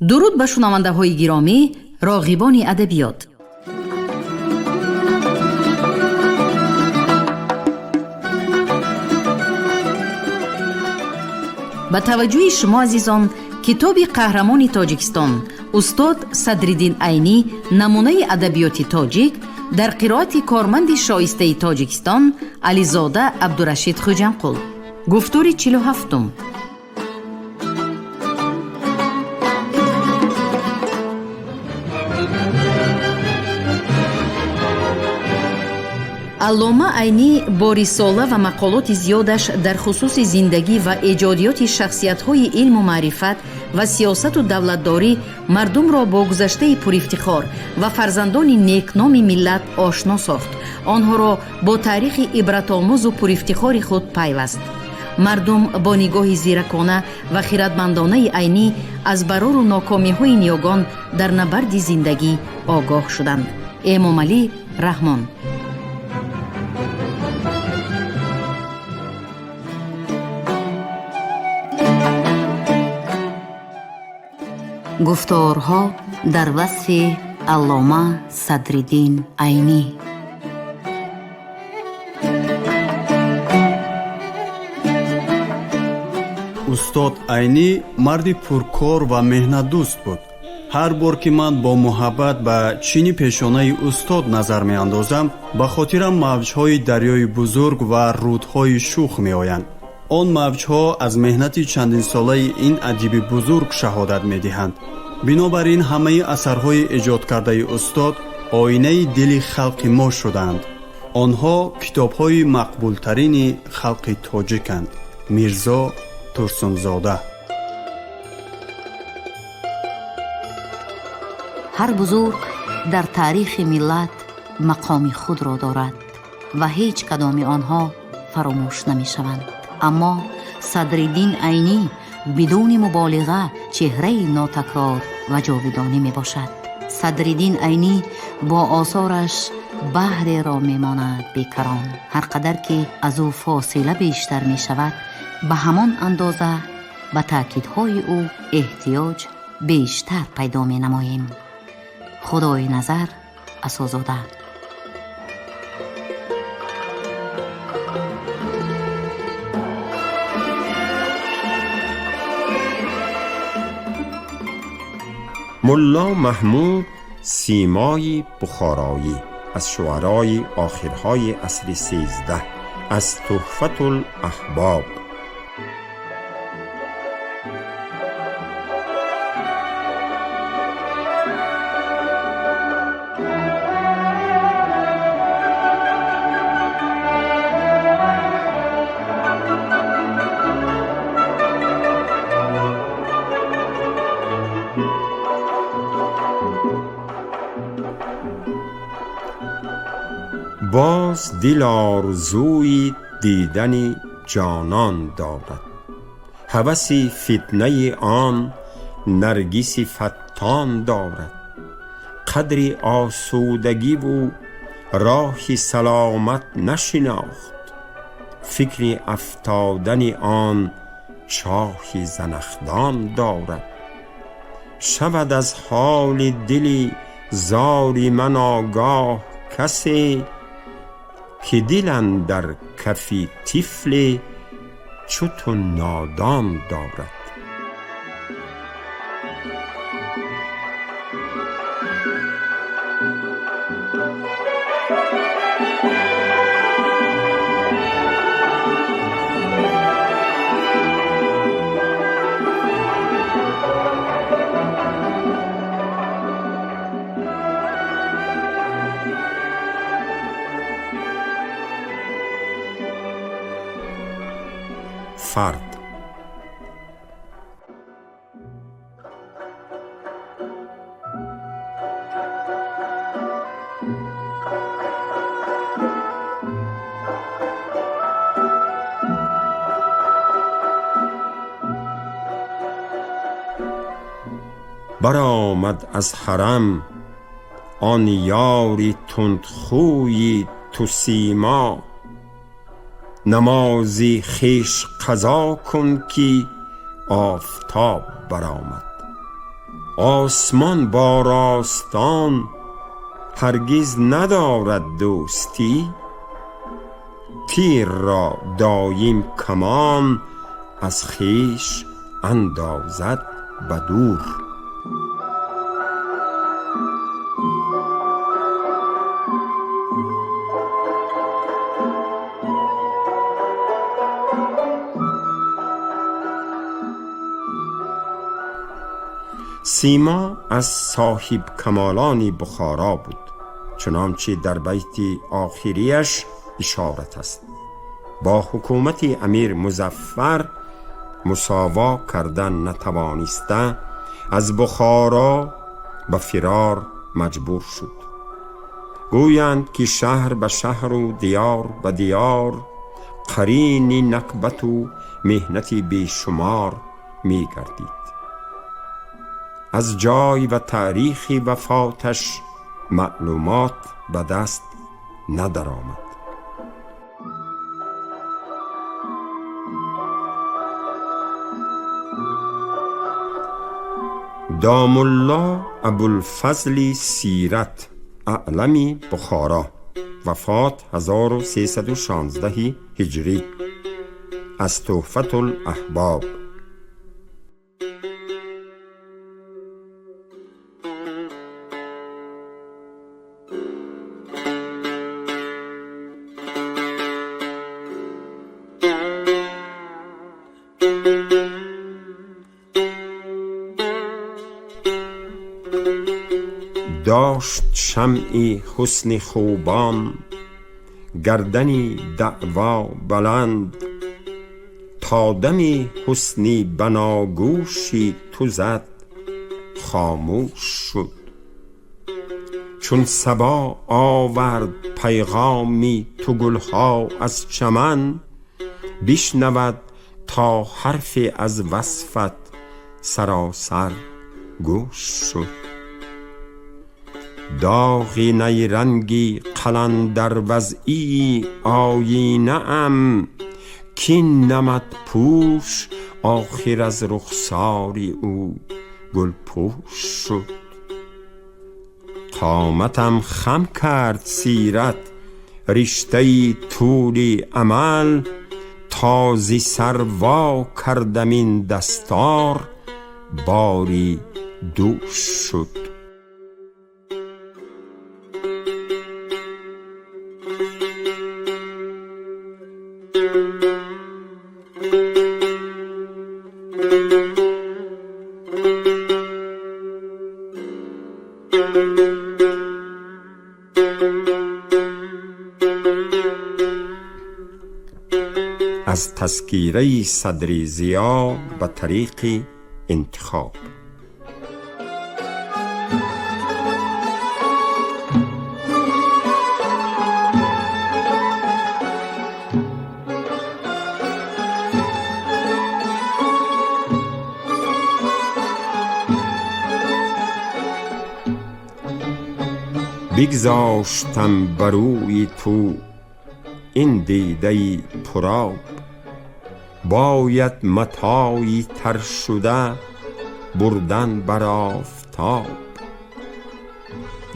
Дуруд ба шунавандаҳои гиромӣ, роғибони адабиёт. Ба таваҷҷӯҳи шумо, азизон, китоби қаҳрамони Тоҷикистон устод Садриддин Айнӣ, намунаи адабиёти тоҷик, дар қироати корманди шоистаи Тоҷикистон Ализода Абдурашид Хуҷамқул. Гуфтори 47-ум. Аллома Айнӣ бо рисола ва мақолоти зиёдаш дар хусуси зиндагӣ ва эҷодиёти шахсиятҳои илму маърифат ва сиёсату давлатдорӣ мардумро бо гузаштаи пурифтихор ва фарзандони некноми миллат ошно сохт, онҳоро бо таърихи ибратомӯзу пурифтихори худ пайваст. Мардум бо нигоҳи зиракона ва хиратмандонаи Айнӣ аз барору нокомиҳои ниёгон дар набарди зиндагӣ огоҳ шуданд. Эмомалӣ Раҳмон. Гуфторҳо дар васфи Аллома Садриддин Айнӣ. Устод Айнӣ марди пуркор ва меҳнатдӯст буд. Ҳар бор ки ман бо муҳаббат ба чини пешонаи устод назар меандозам, ба хотирам мавҷҳои дарёи бузург ва рӯдҳои шух меоянд. Он мавҷҳо аз меҳнати чандинсолаи ин адиби бузург шаҳодат медиҳанд. Бинобар ин ҳамаи асарҳои эҷодкардаи устод оинаи дили халқи мо шудаанд. Онҳо китобҳои мақбултарини халқи тоҷиканд. Мирзо Турсунзода. Ҳар бузург дар таърихи миллат мақоми худро дорад ва ҳеҷ кадоми онҳо фаромӯш намешаванд. Аммо Садриддин Айнӣ бидуни муболиға чеҳраи нотакрор ва ҷовидонӣ мебошад. Садриддин Айнӣ бо осораш баҳреро мемонад бекарон. Ҳар қадар ки аз ӯ фосила бештар мешавад, ба ҳамон андоза ба таъкидҳои ӯ эҳтиёҷ бештар пайдо менамоем. Худои Назар Асозода. Мулло Маҳмуд Симои Бухороӣ аз шуарои охирҳои асри 13, аз Туҳфатулаҳбоб. Боз дил орзуи дидани ҷонон дорад, ҳаваси фитнаи он наргиси фаттон дорад. Қадри осудагиву роҳи саломат нашинохт, фикри афтодани он чоҳи занахдон дорад. Шавад аз ҳоли дили зори ман огоҳ касе, ки дил андар кафи тифле чу ту нодон дорад. Фард. Баромад аз ҳарам он ёри тундхӯи тусимо, намози хеш қазо кун, ки офтоб баромад. Осмон бо ростон ҳаргиз надорад дӯстӣ. Тир ро доим камон аз хеш андозад ба дур. Сима аз соҳиб камолони Бухоро буд, чунончи дар байти охирияш ишорат аст. Бо ҳукумати Амир Музаффар мусово кардан натавониста, аз Бухоро ба фирор маҷбур шуд. Гӯянд ки шаҳр ба шаҳру диёр ба диёр қарини накбату меҳнати бешумор мегардид. Аз ҷой ва таърихи вафоташ маълумот ба даст надаромад. Домулло Абулфазли Сират, аълами Бухоро, вафот 1316 ҳиҷрӣ, аз Туҳфатулаҳбоб. Дошт шамъи ҳусни хубон гардани даъво баланд, то дами ҳусни баногӯши ту зад хомӯш шуд. Чун сабо овард пайғоми ту гулҳо аз чаман, бишнавад то ҳарфе аз васфат саросар гӯш шуд. Доғи найранги қаландарвазъии оинаам, кин намад пӯш охир аз рухсори ӯ гулпӯш шуд. Қоматам хам кард сират риштаи тӯли амал, то зи сар во кардам ин дастор бори дӯш шуд. Аз тазкираи Садри Зиё ба тариқи интихоб. Бигзоштам ба рӯи ту ин дидаи пуроб, бояд матои тар шуда бурдан бар офтоб.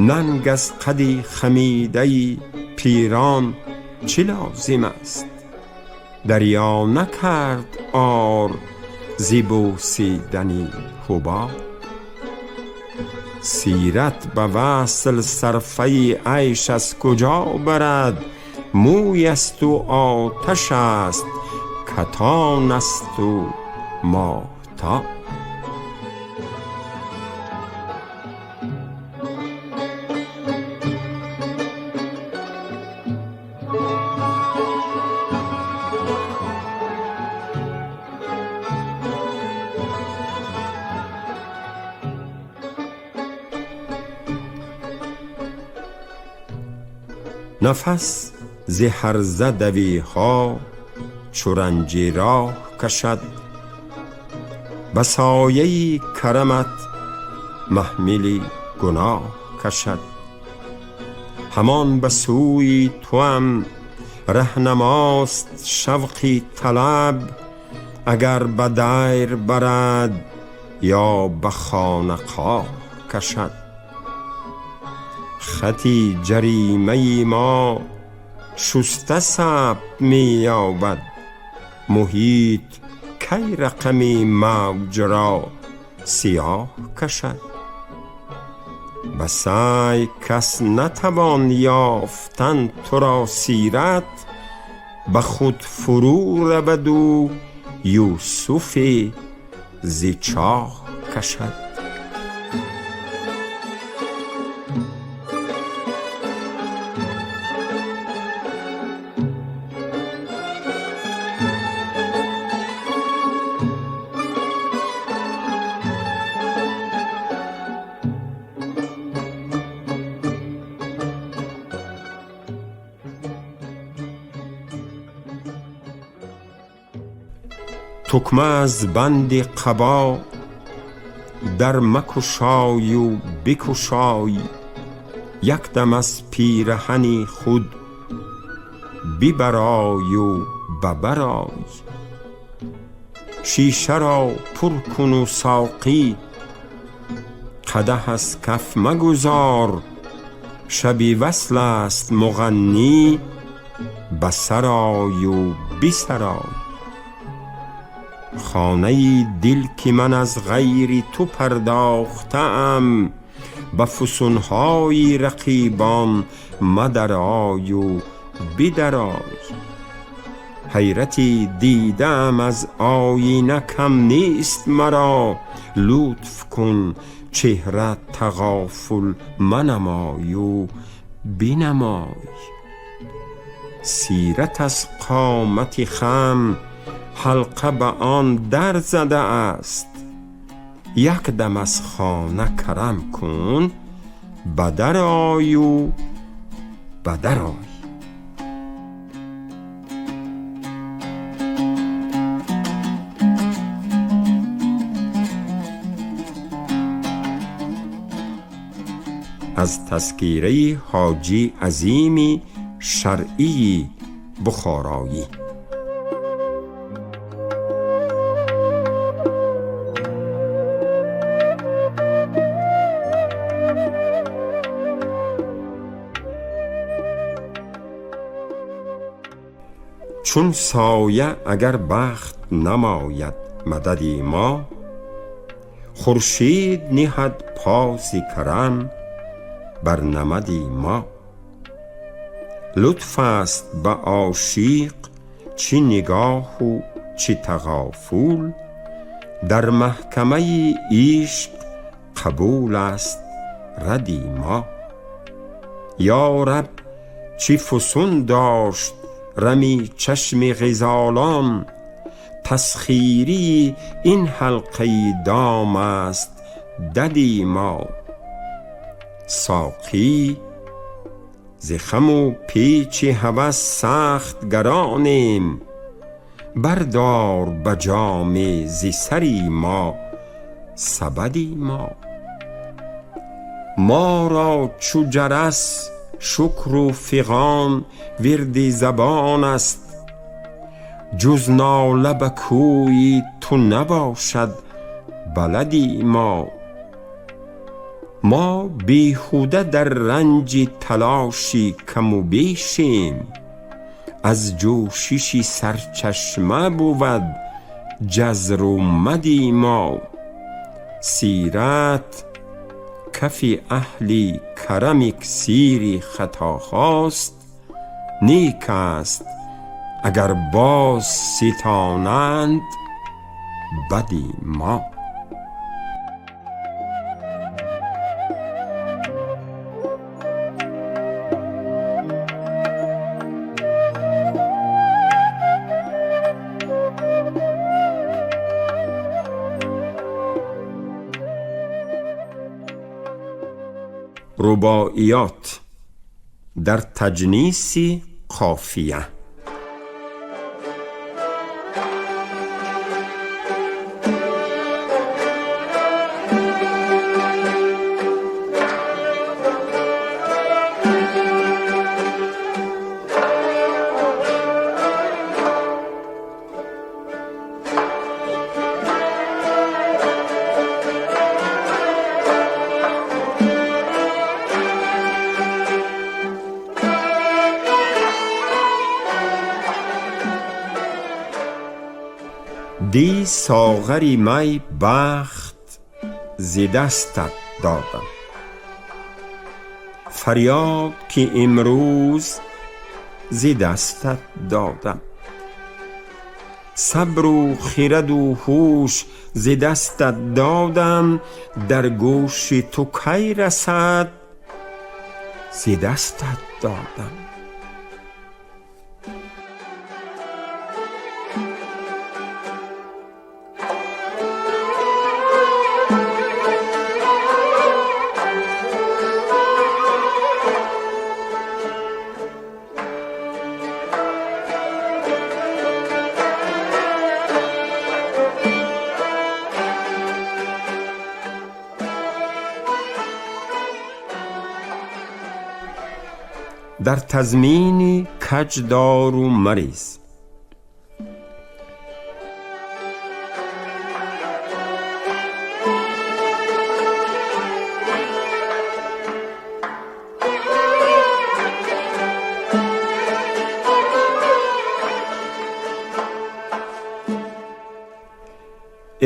Нанг аз қади хамидаи пирон чӣ лозим аст? Дарё накард ор зи бӯсидани ҳубоб. Сират ба васл сарфаи айш аз куҷо барад? Мӯй асту оташ аст, катон асту моҳтоб. Нафас зи ҳарза давиҳо чу ранҷи роҳ кашад, ба сояи карамат маҳмили гуноҳ кашад. Ҳамон ба сӯи туам раҳнамост шавқи талаб, агар ба дайр барад یا به خانقاه کشد. خطی جریمه ما شسته ثبت می یابد، محیط کی رقم موج را سیاه کشد. به سعی کس نتوان یافتن تو را سیرت، به خود فرو رود و یوسف ز چاه کشد. تکمه از بند قبا در مکشای و بکشای، یک دم از پیرهن خود ببرای و ببرای. شیشه را پر کن و ساقی، قدح از کف مگذار، شبی وصل است مغنی به سرای و بسرای. خانه دل که من از غیر تو پرداخته ام، به فسونهای رقیبان مدرای و بدرای. حیرتی دیدم از آیینه کم نیست مرا، لطف کن چهره تغافل منمای و بینمای. سیرت از قامت خم حلقه به آن در زده است، یک دم از خانه کرم کن به در آی و به در آی. از تذکیره حاجی عظیم شرعی بخارایی. چون سایه اگر بخت نماید مددی ما، خورشید نهد پاس کرم بر نمدی ما. لطف است به عاشق چی نگاه و چی تغافل، در محکمه عشق قبول است ردی ما. یا رب چی فسون داشت رمی چشم غزالان، تسخیری این حلقه دام است ددی ما. ساقی ز خم و پیچ هوس سخت گرانیم، بردار به جام ز سری ما سبدی ما. ما را چو جرس شکر و فغان ورد زبان است، جز ناله به کوی تو نباشد بلدی ما. ما بیهوده در رنج تلاشی کم و بیشیم، از جوشش سرچشمه بود جزر و مدی ما. سیرت کف اهل کرم اکسیر خطا خواست، نیک است اگر باز ستانند بدی ما. رباعیات در تجنیس قافیه. Ди соғари май бахт зи дастат додам, фарёд ки имрӯз зи дастат додам. Сабру хираду ҳуш зи дастат додам, дар гӯши ту кай расад зи дастат додам. Дар тазмини каҷ дору мариз.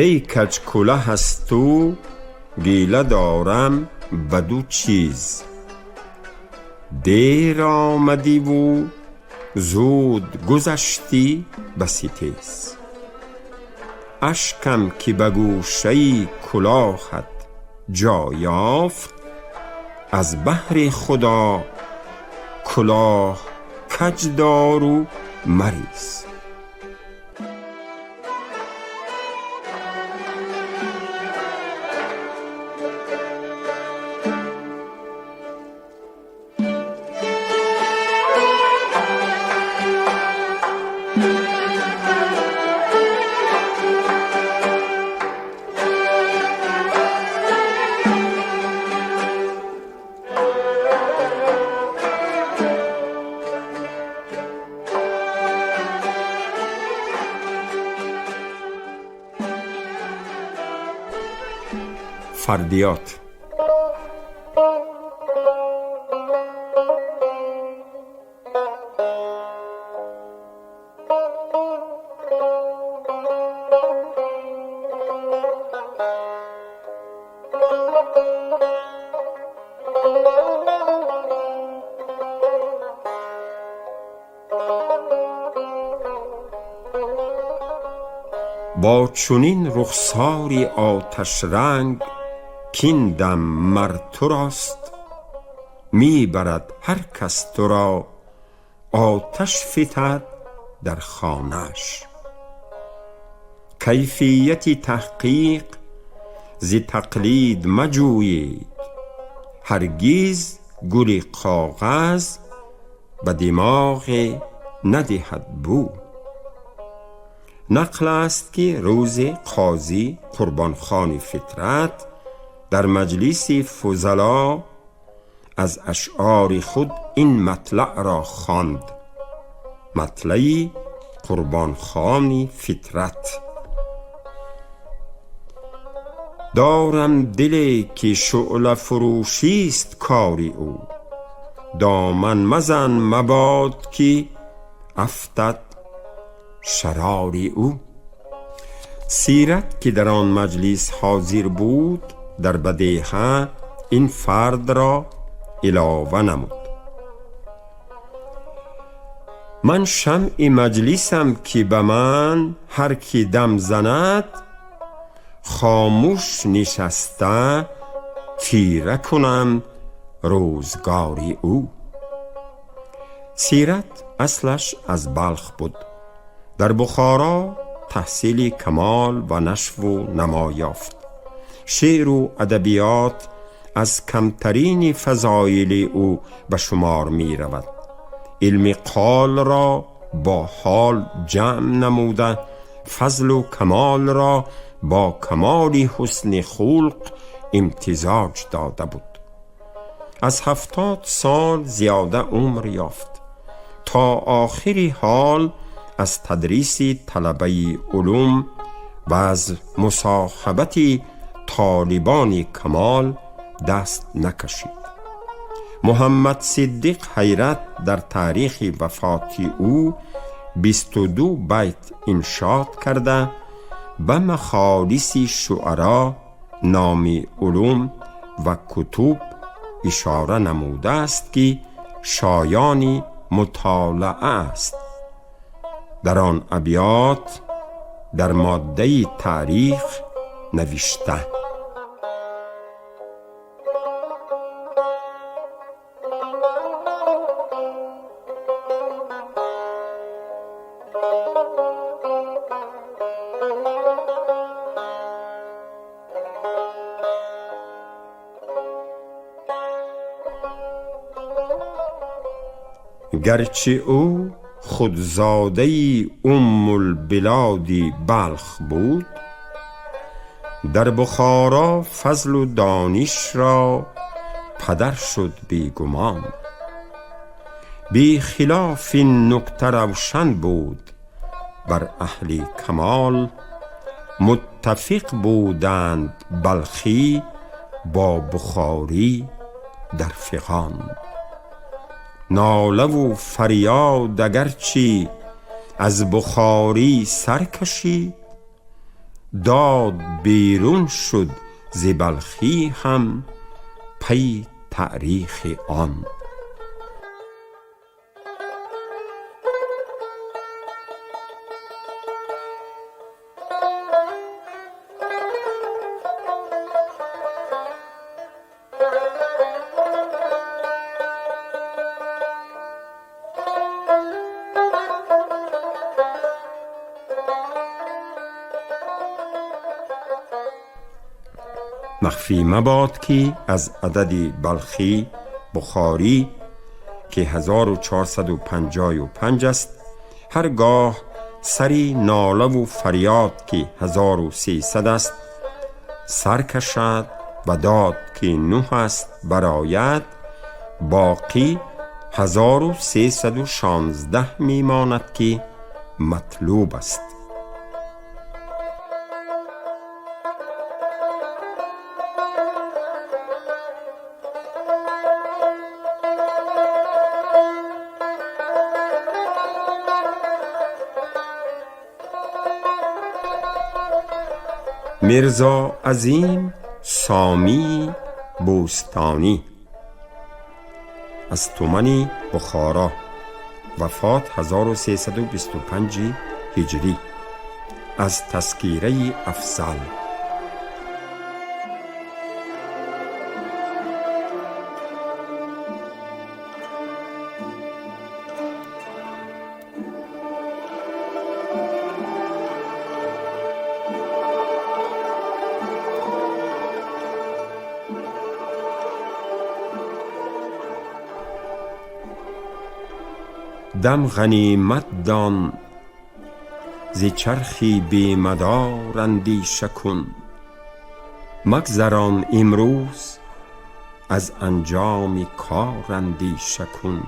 Эй каҷкулаҳ аз ту гила дорам ба ду чиз, дер омадиву зуд гузаштӣ баси тез. Ашкам ки ба гӯшаи кулоҳат ҷо ёфт, аз баҳри Худо кулоҳ каҷ дору мариз. Фардиёт. Бо чунин рухсори оташранг кин дам мар турост, мебарад ҳар кас туро оташ фитад дар хонааш. Кайфияти таҳқиқ зи тақлид маҷӯед, ҳаргиз гули коғаз ба димоғе надиҳад бӯ. Нақл аст, ки рӯзе қозӣ Қурбонхони Фитрат дар маҷлиси фузало аз ашъори худ ин матлаъро хонд. Матлаи Қурбонхони Фитрат: дорам диле ки шӯълафурӯшист кори ӯ, доман мазан мабод ки афтад шарори ӯ. Сират ки дар он маҷлис ҳозир буд, дар бадеҳа ин фардро илова намуд: ман шамъи маҷлисам ки ба ман ҳар ки дам занад, хомӯш нишаста тира кунам рӯзгори ӯ. Сират аслаш аз Балх буд. Дар Бухоро таҳсили камол ва нашву намо ёфт. Шеъру адабиёт аз камтарини фазоили ӯ ба шумор меравад. Илми қолро бо ҳол ҷамъ намуда, фазлу камолро бо камоли ҳусни хулқ имтизоҷ дода буд. Аз 70 сол зиёда умр ёфт. То охири ҳол аз тадриси талабаи улум ва аз мусоҳабати толибони камол даст накашид. Муҳаммад Сиддиқ Ҳайрат дар таърихи вафоти ӯ 22 байт иншод карда, ба махолиси шуаро, номи улум ва кутуб ишора намудааст, ки шоёни мутолаа аст. Дар он абёт дар моддаи таърих навишта: Гарчи ӯ худзодаи Уммулбилоди Балх буд, дар Бухоро фазлу донишро падар шуд бегумон. Бехилоф ин нукта равшан буд бар аҳли камол, муттафиқ буданд балхӣ бо бухорӣ дар фиғон. Нолаву фарёд агарчи аз бухорӣ сар кашид, дод берун шуд зи балхӣ ҳам пай таърихи он. Махфӣ мабод, ки аз адади балхӣ бухорӣ, ки 1455 аст, ҳар гоҳ сари нолаву фарёд, ки 1300 аст, сар кашад ва дод, ки 9 аст, барояд, боқӣ 1316 мемонад, ки матлуб аст. Мирзо Азим Сомии Бӯстонӣ аз тумани Бухоро, вафот 1325 ҳиҷрӣ, аз Тазкираи Афзал. Дам ғанимат дон, зи чархи бемадор андеша кун, магзарон имрӯз, аз анҷоми кор андеша кун.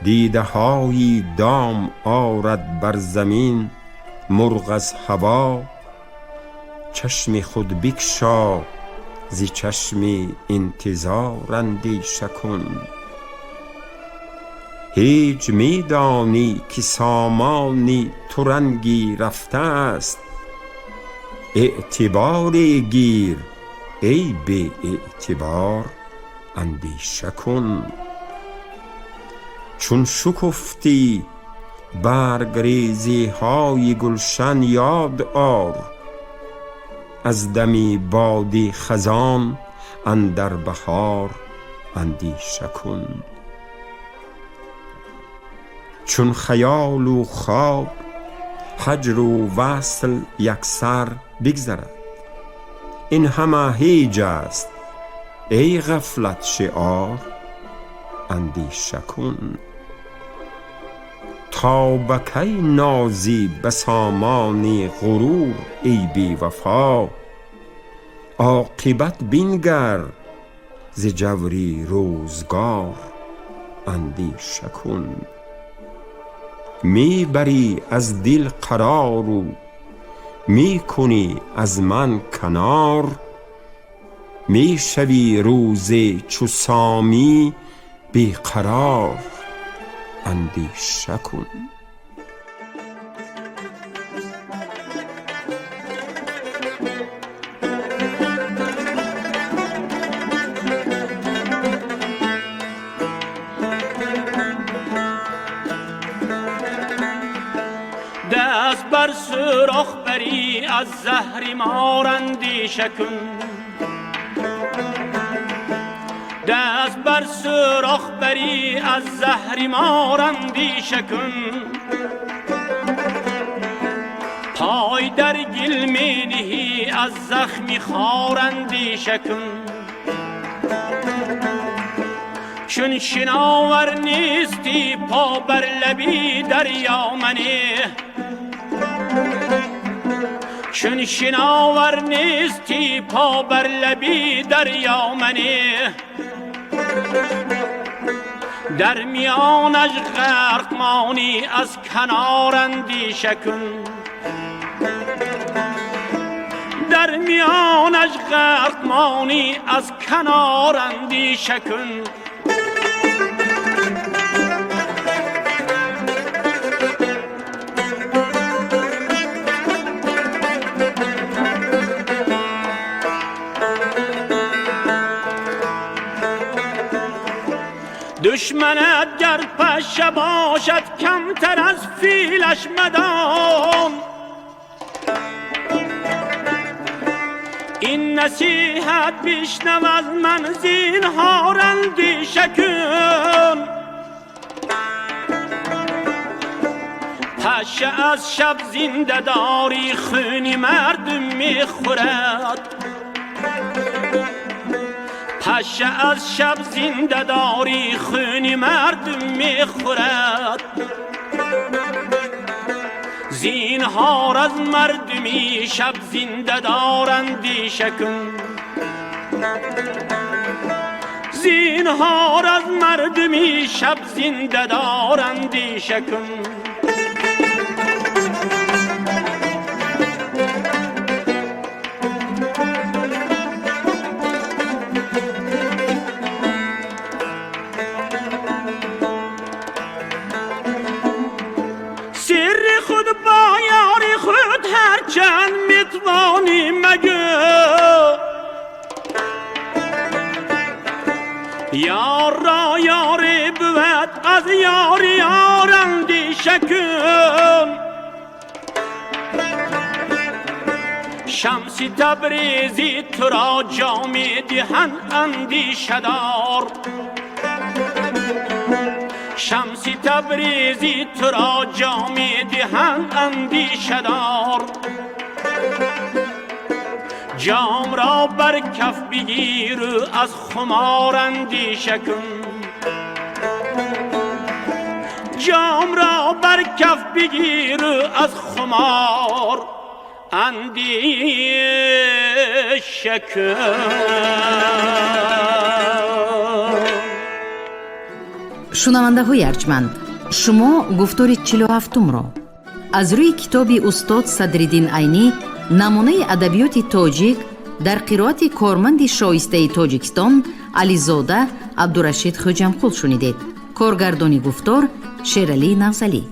Дидаҳои дом орад бар замин мурғ аз ҳаво, чашми худ бикшо, зи чашми интизор андеша кун. Ҳеҷ медонӣ, ки сомони ту ранги рафтааст? Эътиборе гир, эй беэътибор, андеша кун. Чун шукуфтӣ, баргрезиҳои гулшан ёд ор, аз дами боди хазон андар баҳор андеша кун. Чун хаёлу хоб, ҳаҷру васл яксар бигзарад, ин ҳама ҳеҷ аст, эй ғафлат шиор, андеша кун. То ба кай нозӣ ба сомони ғурур, эй бевафо? Оқибат бингар, зи ҷаври рӯзгор андеша кун. Мебарӣ аз дил қарору мекунӣ аз ман канор, мешавӣ рӯзе чу Сомӣ беқарор, андеша кун. از زهر مار اندیشه کن. دست بر سوراخ بری از زهر مار اندیشه کن. پای در گل می نهی از زخم خار اندیشه کن. چون شناور نیستی پا بر لبی دریا منه، چون شناور نیستی پا بر لبی دریا منه. در میانش غرق مانی از کنار اندیشه کن. در میانش غرق مانی از کنار اندیشه کن. دشمنت گر پشه باشد کمتر از فیلش مدان. این نصیحت بشنو از من زینهار اندیشه کن. پشه از شب زنده داری خون مردم میخورد. پشه از شب زنده داری خون مردم میخورد. زینهار از مردمی شب زنده دار اندیشه کن. زینهار از مردمی شب زنده دار اندیشه کن. هرچند میتوانی مگو یار را یاری بود از یار یار اندیشه کن. شمس تبریزی تو را جامی دهند اندیشه دار. شمس تبریزی تو را جامی دهند اندیشه دار. جام را بر کف بگیر و از خمار اندیشه کن. جام را بر کف بگیر و از خمار اندیشه کن. Шунавандаҳои арҷманд, шумо гуфтори 47-умро аз рӯи китоби устод Садриддин Айнӣ намунаи адабиёти тоҷик дар қироати корманди шоистаи Тоҷикистон Ализода Абдурашид Хӯҷамқул шунидед. Коргардони гуфтор Шералӣ Навзалӣ.